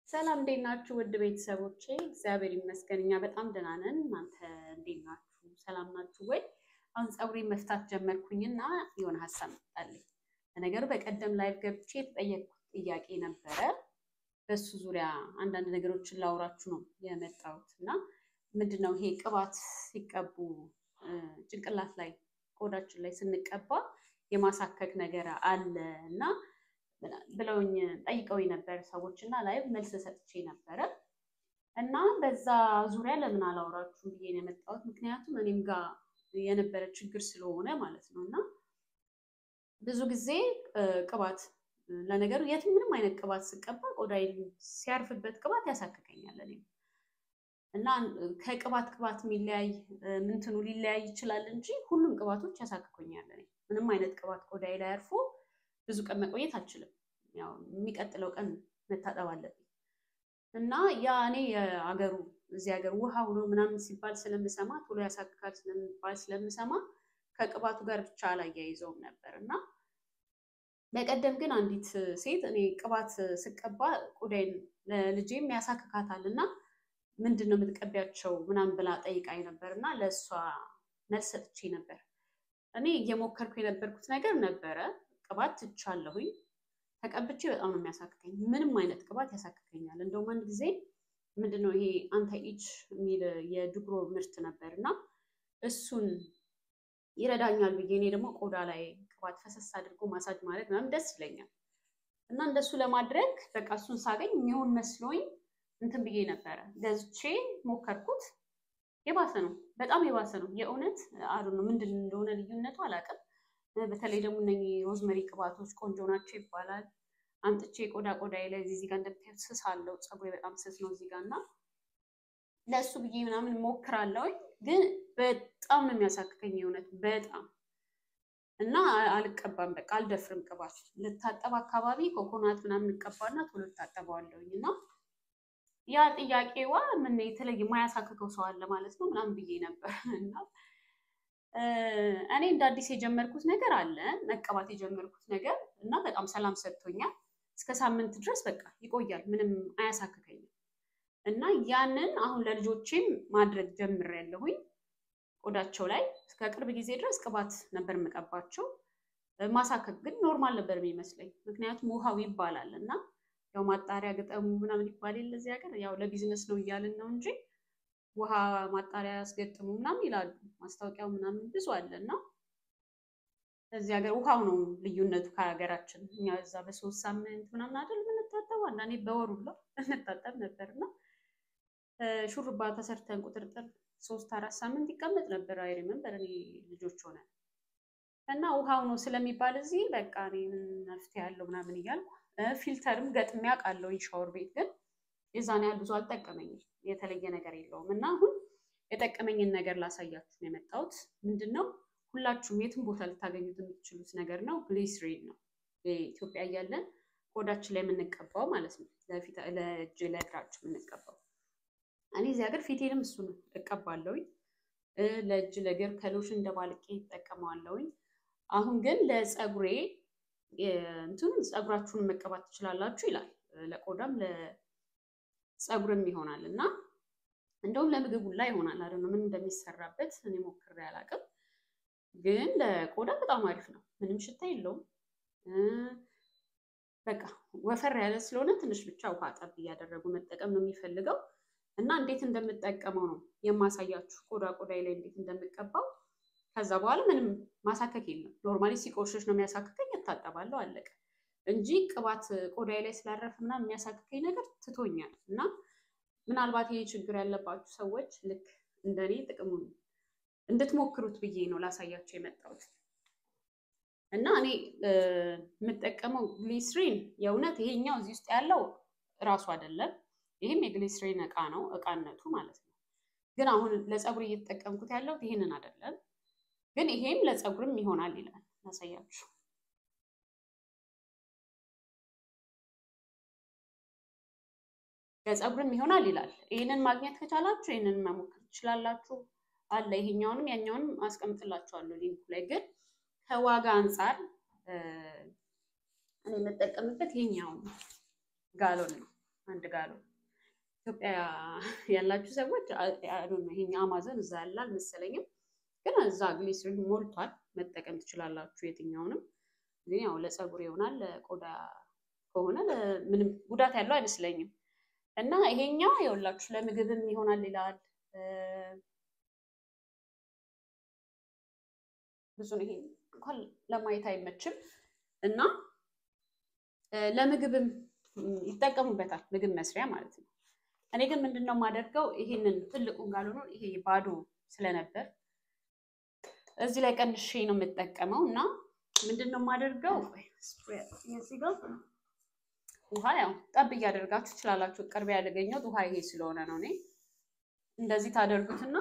ሰላም እንዴት ናችሁ? ውድ ቤተሰቦቼ፣ እግዚአብሔር ይመስገን እኛ በጣም ደህና ነን። እናንተ እንዴት ናችሁ? ሰላም ናችሁ ወይ? አሁን ፀጉሬን መፍታት ጀመርኩኝና የሆነ ሀሳብ መጣልኝ። ለነገሩ በቀደም live ገብቼ የተጠየቅኩት ጥያቄ ነበረ። በሱ ዙሪያ አንዳንድ ነገሮችን ላውራችሁ ነው የመጣሁት። እና ምንድነው ይሄ ቅባት ሲቀቡ ጭንቅላት ላይ ቆዳችን ላይ ስንቀባ የማሳከክ ነገር አለ እና ብለውኝ ጠይቀውኝ ነበር ሰዎች፣ እና live መልስ ሰጥቼ ነበረ። እና በዛ ዙሪያ ለምን አላወራችሁም ብዬ ነው የመጣሁት። ምክንያቱም እኔም ጋር የነበረ ችግር ስለሆነ ማለት ነው። እና ብዙ ጊዜ ቅባት፣ ለነገሩ የትም ምንም አይነት ቅባት ስቀባ ቆዳዬን ሲያርፍበት ቅባት ያሳክከኛል እኔም። እና ከቅባት ቅባት የሚለያይ ምንትኑ ሊለያይ ይችላል እንጂ ሁሉም ቅባቶች ያሳክኩኛል። እኔ ምንም አይነት ቅባት ቆዳዬ ላይ አርፎ ብዙ ቀን መቆየት አልችልም። ያው የሚቀጥለው ቀን መታጠብ አለብኝ። እና ያ እኔ የአገሩ እዚህ ሀገር ውሃው ነው ምናምን ሲባል ስለምሰማ፣ ቶሎ ያሳክካል ስለሚባል ስለምሰማ ከቅባቱ ጋር ብቻ አላያይዘውም ነበር። እና በቀደም ግን አንዲት ሴት እኔ ቅባት ስቀባ ቆዳዬን ለልጄም ያሳክካታል እና ምንድን ነው የምትቀቢያቸው ምናምን ብላ ጠይቃኝ ነበር፣ እና ለእሷ መልስ ሰጥቼ ነበር። እኔ እየሞከርኩ የነበርኩት ነገር ነበረ። ቅባት ትቻለሁኝ፣ ተቀብቼ በጣም ነው የሚያሳክከኝ። ምንም አይነት ቅባት ያሳክከኛል። እንደውም አንድ ጊዜ ምንድነው ይሄ anti itch የሚል የድጉሮ ምርት ነበር፣ እና እሱን ይረዳኛል ብዬ፣ እኔ ደግሞ ቆዳ ላይ ቅባት ፈሰስ አድርጎ ማሳጅ ማድረግ ምናምን ደስ ይለኛል። እና እንደሱ ለማድረግ በቃ እሱን ሳገኝ የሚሆን መስሎኝ እንትን ብዬ ነበረ፣ ገዝቼ ሞከርኩት። የባሰ ነው፣ በጣም የባሰ ነው። የእውነት አሉ ነው፣ ምንድን እንደሆነ ልዩነቱ አላውቅም። በተለይ ደግሞ እነኚህ rosemary ቅባቶች ቆንጆ ናቸው ይባላል። አምጥቼ ቆዳዬ ላይ እዚህ ጋር እንደምታዩት ስስ አለው፣ ፀጉሬ በጣም ስስ ነው እዚህ ጋር፣ እና ለእሱ ብዬ ምናምን ሞክራለሁኝ፣ ግን በጣም ነው የሚያሳክከኝ የእውነት በጣም። እና አልቀባም፣ በቃ አልደፍርም ቅባት። ልታጠብ አካባቢ ኮኮናት ምናምን እቀባና ቶሎ እታጠበዋለሁኝ። እና ያ ጥያቄዋ ምን የተለየ የማያሳክከው ሰው አለ ማለት ነው ምናምን ብዬ ነበር። እና እኔ እንደ አዲስ የጀመርኩት ነገር አለ፣ መቀባት የጀመርኩት ነገር፣ እና በጣም ሰላም ሰጥቶኛል። እስከ ሳምንት ድረስ በቃ ይቆያል፣ ምንም አያሳክከኝም። እና ያንን አሁን ለልጆቼም ማድረግ ጀምሬያለሁኝ። ቆዳቸው ላይ እስከ ቅርብ ጊዜ ድረስ ቅባት ነበር የምቀባቸው። ማሳከክ ግን normal ነበር የሚመስለኝ፣ ምክንያቱም ውሃው ይባላል እና ያው ማጣሪያ ግጠሙ ምናምን ይባል የለ እዚህ ሀገር፣ ያው ለቢዝነስ ነው እያልን ነው እንጂ ውሃ ማጣሪያ ያስገጥሙ ምናምን ይላሉ። ማስታወቂያው ምናምን ብዙ አለ። እና እዚህ ሀገር ውሃው ነው ልዩነቱ ከሀገራችን። እኛ እዛ በ3 ሳምንት ምናምን አይደል የምንታጠበው፣ አንዳንዴ በወር ሁላ እንታጠብ ነበር። እና ሹሩባ ተሰርተን ቁጥርጥር 3-4 ሳምንት ይቀመጥ ነበር። I remember እኔ ልጆች ሆነ። እና ውሃው ነው ስለሚባል እዚህ በቃ እኔ ምን መፍትሄ ያለው ምናምን እያልኩ filter ም ገጥሜ አውቃለሁ ሻወር ቤት፣ ግን የዛን ያህል ብዙ አልጠቀመኝም። የተለየ ነገር የለውም። እና አሁን የጠቀመኝን ነገር ላሳያችሁ ነው የመጣሁት። ምንድን ነው? ሁላችሁም የትም ቦታ ልታገኙት የምትችሉት ነገር ነው። ግሊስሪን ነው። ኢትዮጵያ እያለን ቆዳችን ላይ የምንቀባው ማለት ነው። ለእጅ ለእግራችን የምንቀባው። እኔ እዚህ ሀገር ፊቴንም እሱን እቀባለሁኝ። ለእጅ ለእግር ከሎሽን ደባልቄ እጠቀመዋለሁኝ። አሁን ግን ለፀጉሬ እንትኑን ፀጉራችሁን መቀባት ትችላላችሁ ይላል። ለቆዳም ለፀጉርም ይሆናል እና እንደውም ለምግብ ሁላ ይሆናል። አይደል ምን እንደሚሰራበት እኔ ሞክሬ አላውቅም፣ ግን ለቆዳ በጣም አሪፍ ነው። ምንም ሽታ የለውም። በቃ ወፈር ያለ ስለሆነ ትንሽ ብቻ ውሃ ጠብ እያደረጉ መጠቀም ነው የሚፈልገው። እና እንዴት እንደምጠቀመው ነው የማሳያችሁ። ቆዳዬ ላይ እንዴት እንደምቀባው። ከዛ በኋላ ምንም ማሳከክ የለም። Normally ሲቆሽሽ ነው የሚያሳክከኝ፣ እታጠባለሁ፣ አለቀ። እንጂ ቅባት ቆዳዬ ላይ ስላረፈ ምናምን የሚያሳክከኝ ነገር ትቶኛል። እና ምናልባት ይሄ ችግር ያለባችሁ ሰዎች ልክ እንደኔ ጥቅሙን እንድትሞክሩት ብዬ ነው ላሳያችሁ የመጣሁት። እና እኔ የምጠቀመው ግሊስሪን የእውነት ይሄኛው እዚህ ውስጥ ያለው እራሱ አይደለም። ይህም የግሊስሪን እቃ ነው፣ እቃነቱ ማለት ነው። ግን አሁን ለፀጉር እየተጠቀምኩት ያለሁት ይሄንን አይደለም። ግን ይሄም ለፀጉርም ይሆናል ይላል። ላሳያችሁ። ለፀጉርም ይሆናል ይላል። ይሄንን ማግኘት ከቻላችሁ ይሄንን መሞከር ትችላላችሁ። አለ፣ ይሄኛውንም ያኛውንም አስቀምጥላችኋለሁ link ኡ ላይ። ግን ከዋጋ አንጻር እኔ የምጠቀምበት ይሄኛው ጋሎን ነው። አንድ ጋሎን። ኢትዮጵያ ያላችሁ ሰዎች ይሄኛ አማዞን እዛ ያለ አልመሰለኝም፣ ግን እዛ ግሊሰሪን ሞልቷል። መጠቀም ትችላላችሁ የትኛውንም። ግን ያው ለፀጉር ይሆናል፣ ለቆዳ ከሆነ ምንም ጉዳት ያለው አይመስለኝም። እና ይሄኛው ይኸውላችሁ ለምግብም ይሆናል ይላል። ብዙ ነው፣ ይሄ እንኳን ለማየት አይመችም። እና ለምግብም ይጠቀሙበታል፣ ምግብ መስሪያ ማለት ነው። እኔ ግን ምንድነው የማደርገው ይሄንን ትልቁን ጋሎኑን ይሄ ባዶ ስለነበር እዚህ ላይ ቀንሼ ነው የምጠቀመው። እና ምንድነው የማደርገው እዚህ ጋር ውሃ ያው ጠብ እያደርጋችሁ ትችላላችሁ። ቅርብ ያገኘሁት ውሃ ይሄ ስለሆነ ነው። እኔ እንደዚህ ታደርጉትና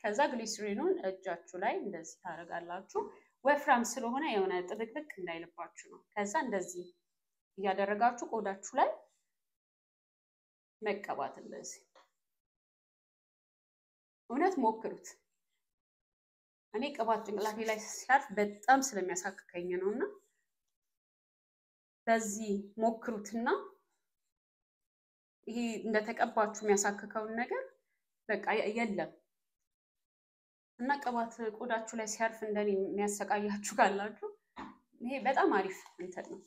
ከዛ ግሊሰሪኑን እጃችሁ ላይ እንደዚህ ታደርጋላችሁ። ወፍራም ስለሆነ የሆነ ጥብቅብቅ እንዳይልባችሁ ነው። ከዛ እንደዚህ እያደረጋችሁ ቆዳችሁ ላይ መቀባት እንደዚህ። እውነት ሞክሩት። እኔ ቅባት ጭንቅላቴ ላይ ሲያርፍ በጣም ስለሚያሳክከኝ ነውና በዚህ ሞክሩትና ይሄ እንደተቀባችሁ የሚያሳክከውን ነገር በቃ የለም። እና ቅባት ቆዳችሁ ላይ ሲያርፍ እንደኔ የሚያሰቃያችሁ ካላችሁ ይሄ በጣም አሪፍ እንትን ነው።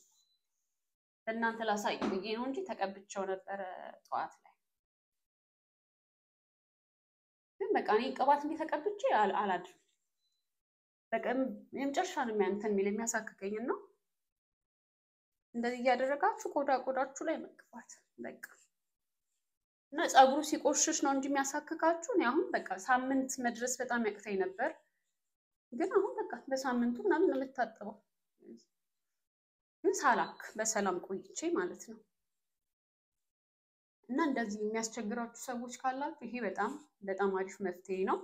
ለእናንተ ላሳይ ብዬ ነው እንጂ ተቀብቼው ነበረ ጠዋት ላይ። ግን በቃ እኔ ቅባት እንዲህ ተቀብቼ አላድርም። በቃ የመጨረሻ ነው እንትን የሚል የሚያሳክከኝ ነው። እንደዚህ እያደረጋችሁ ቆዳችሁ ላይ መቀባት በቃ። እና ፀጉሩ ሲቆሽሽ ነው እንጂ የሚያሳክካችሁ። እኔ አሁን በቃ ሳምንት መድረስ በጣም ያቅተኝ ነበር፣ ግን አሁን በቃ በሳምንቱ ምናምን ነው የምታጠበው። ግን ሳላክ በሰላም ቆይቼ ማለት ነው። እና እንደዚህ የሚያስቸግራችሁ ሰዎች ካላችሁ ይሄ በጣም በጣም አሪፍ መፍትሄ ነው።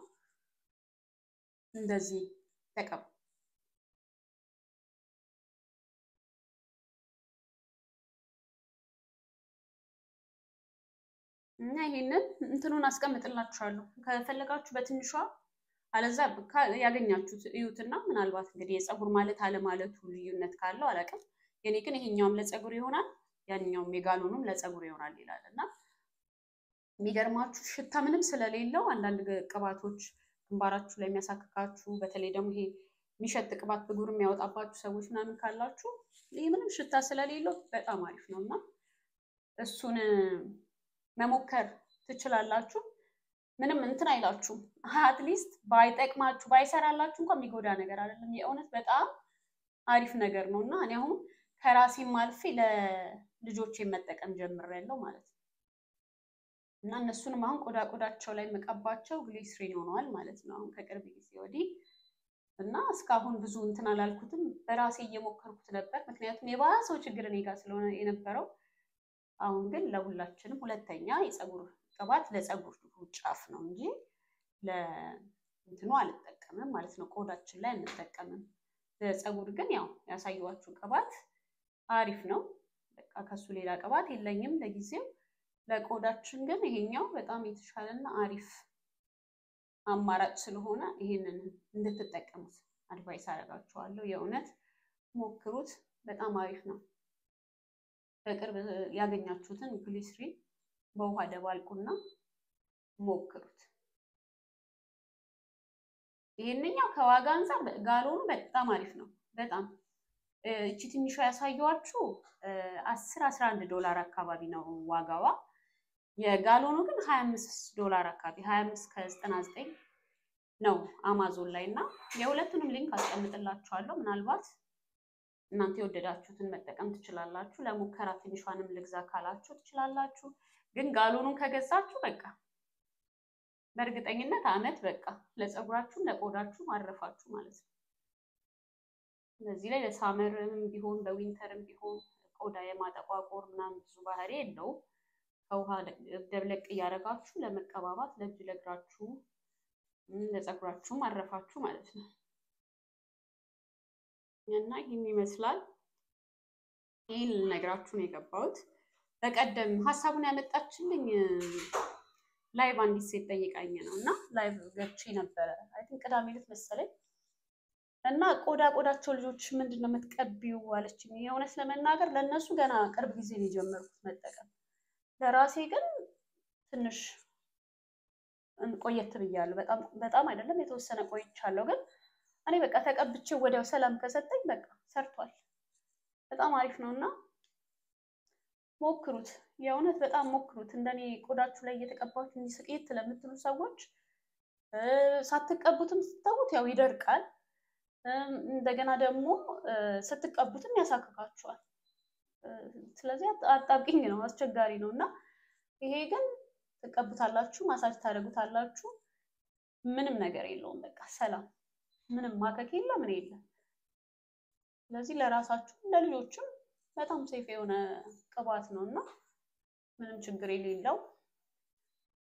እንደዚህ ተቀቡ። እና ይሄንን እንትኑን አስቀምጥላችኋለሁ ከፈለጋችሁ በትንሿ፣ አለዛ ያገኛችሁት እዩትና ምናልባት እንግዲህ የፀጉር ማለት አለማለቱ ልዩነት ካለው አላውቅም። የኔ ግን ይሄኛውም ለፀጉር ይሆናል፣ ያንኛውም የጋሎኑም ለፀጉር ይሆናል ይላል። እና የሚገርማችሁ ሽታ ምንም ስለሌለው አንዳንድ ቅባቶች ግንባራችሁ ላይ የሚያሳክካችሁ፣ በተለይ ደግሞ ይሄ የሚሸት ቅባት ብጉር የሚያወጣባችሁ ሰዎች ምናምን ካላችሁ ይሄ ምንም ሽታ ስለሌለው በጣም አሪፍ ነው እና እሱን መሞከር ትችላላችሁ። ምንም እንትን አይላችሁም። At least ባይጠቅማችሁ ባይሰራላችሁ እንኳን የሚጎዳ ነገር አይደለም። የእውነት በጣም አሪፍ ነገር ነው እና እኔ አሁን ከራሴም አልፌ ለልጆቼ መጠቀም ጀምሬያለሁ ማለት ነው። እና እነሱንም አሁን ቆዳቸው ላይ መቀባቸው ግሊሰሪን ሆነዋል ማለት ነው አሁን ከቅርብ ጊዜ ወዲህ። እና እስካሁን ብዙ እንትን አላልኩትም፣ በራሴ እየሞከርኩት ነበር። ምክንያቱም የባሰው ችግር እኔ ጋር ስለሆነ የነበረው። አሁን ግን ለሁላችንም ሁለተኛ የፀጉር ቅባት ለፀጉር ጫፍ ነው እንጂ ለእንትኑ አልጠቀምም ማለት ነው። ቆዳችን ላይ አንጠቀምም። ለፀጉር ግን ያው ያሳየኋችሁ ቅባት አሪፍ ነው። በቃ ከሱ ሌላ ቅባት የለኝም ለጊዜው። ለቆዳችን ግን ይሄኛው በጣም የተሻለና አሪፍ አማራጭ ስለሆነ ይሄንን እንድትጠቀሙት advice አደርጋችኋለሁ። የእውነት ሞክሩት፣ በጣም አሪፍ ነው። በቅርብ ያገኛችሁትን ግሊሰሪን በውሃ ደባልቁና ሞክሩት። ይሄንኛው ከዋጋ አንፃር ጋሎኑ በጣም አሪፍ ነው። በጣም እቺ ትንሿ ያሳየኋችሁ 10-11 ዶላር አካባቢ ነው ዋጋዋ። የጋሎኑ ግን 25 ዶላር አካባቢ 25.99 ነው አማዞን ላይ። እና የሁለቱንም link አስቀምጥላችኋለሁ። ምናልባት እናንተ የወደዳችሁትን መጠቀም ትችላላችሁ። ለሙከራ ትንሿንም ልግዛ ካላችሁ ትችላላችሁ። ግን ጋሎኑን ከገዛችሁ በቃ በእርግጠኝነት አመት በቃ ለፀጉራችሁም ለቆዳችሁም አረፋችሁ ማለት ነው። በዚህ ላይ ለሳመርም ቢሆን በዊንተርም ቢሆን ቆዳ የማጠቋቆር ምናምን ብዙ ባህሪ የለውም። ከውሃ ደብለቅ እያደረጋችሁ ለመቀባባት ለእጅ ለእግራችሁ ለፀጉራችሁም አረፋችሁ ማለት ነው። እና ይህን ይመስላል። ይህን ልነግራችሁ ነው የገባሁት። በቀደም ሀሳቡን ያመጣችልኝ live አንዲት ሴት ጠይቃኝ ነው እና live ገብቼ ነበረ። I think ቅዳሜ ዕለት መሰለኝ። እና ቆዳቸው ልጆች ምንድን ነው የምትቀቢው አለችኝ። የእውነት ለመናገር ለእነሱ ገና ቅርብ ጊዜ ነው የጀመርኩት መጠቀም። ለራሴ ግን ትንሽ ቆየት ብያለሁ። በጣም በጣም አይደለም፣ የተወሰነ ቆይቻለሁ። ግን እኔ በቃ ተቀብቼ ወዲያው ሰላም ከሰጠኝ በቃ ሰርቷል። በጣም አሪፍ ነው እና ሞክሩት። የእውነት በጣም ሞክሩት። እንደኔ ቆዳችሁ ላይ እየተቀባችሁ እንዲስቅየት ለምትሉ ሰዎች ሳትቀቡትም ስትተዉት ያው ይደርቃል። እንደገና ደግሞ ስትቀቡትም ያሳክካችኋል። ስለዚህ አጣብቂኝ ነው፣ አስቸጋሪ ነው። እና ይሄ ግን ትቀቡታላችሁ፣ ማሳጅ ታደርጉታላችሁ። ምንም ነገር የለውም። በቃ ሰላም፣ ምንም ማከክ የለ፣ ምን የለ። ስለዚህ ለራሳችሁ ለልጆችም በጣም safe የሆነ ቅባት ነው እና ምንም ችግር የሌለው፣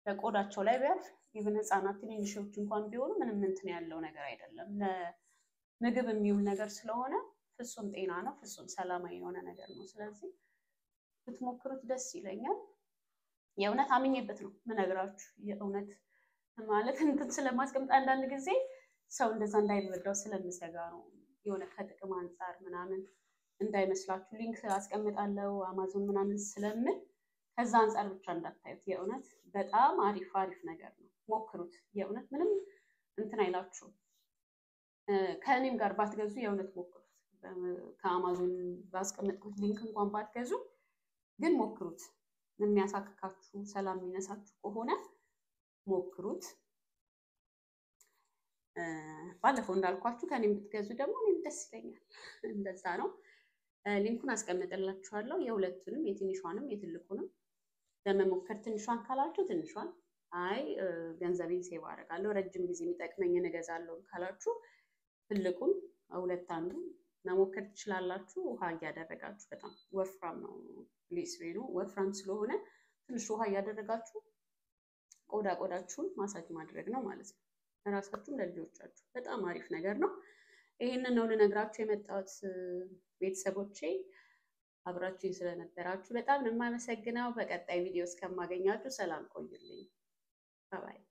በቆዳቸው ላይ ቢያርፍ even ህፃናት ትንንሾች እንኳን ቢሆኑ ምንም እንትን ያለው ነገር አይደለም። ለምግብ የሚውል ነገር ስለሆነ ፍጹም ጤና ነው፣ ፍጹም ሰላማዊ የሆነ ነገር ነው። ስለዚህ ብትሞክሩት ደስ ይለኛል። የእውነት አምኜበት ነው ምነግራችሁ። የእውነት ማለት እንትን ስለማስቀምጥ አንዳንድ ጊዜ ሰው እንደዛ እንዳይረዳው ስለምሰጋ ነው። የሆነ ከጥቅም አንጻር ምናምን እንዳይመስላችሁ link አስቀምጣለሁ አማዞን ምናምን ስለምል ከዛ አንጻር ብቻ እንዳታዩት። የእውነት በጣም አሪፍ አሪፍ ነገር ነው። ሞክሩት። የእውነት ምንም እንትን አይላችሁም። ከእኔም ጋር ባትገዙ የእውነት ሞክሩት። ከአማዞን ባስቀመጥኩት link እንኳን ባትገዙ ግን ሞክሩት። የሚያሳክካችሁ ሰላም የሚነሳችሁ ከሆነ ሞክሩት። ባለፈው እንዳልኳችሁ ከእኔም ብትገዙ ደግሞ እኔም ደስ ይለኛል። እንደዛ ነው። Link ኡን አስቀምጥላችኋለሁ። የሁለቱንም፣ የትንሿንም የትልቁንም ለመሞከር፣ ትንሿን ካላችሁ ትንሿን፣ አይ ገንዘቤን save አደርጋለሁ፣ ረጅም ጊዜ የሚጠቅመኝን እገዛለሁ ካላችሁ ትልቁን ሁለት አንዱ መሞከር ትችላላችሁ። ውሃ እያደረጋችሁ፣ በጣም ወፍራም ነው ግሊስሪኑ፣ ወፍራም ስለሆነ ትንሽ ውሃ እያደረጋችሁ ቆዳችሁን ማሳጅ ማድረግ ነው ማለት ነው። ለራሳችሁም ለልጆቻችሁ በጣም አሪፍ ነገር ነው። ይህንን ነው ልነግራችሁ የመጣሁት ቤተሰቦቼ። አብራችሁኝ ስለነበራችሁ በጣም ነው የማመሰግነው። በቀጣይ ቪዲዮ እስከማገኛችሁ ሰላም ቆዩልኝ። Bye bye።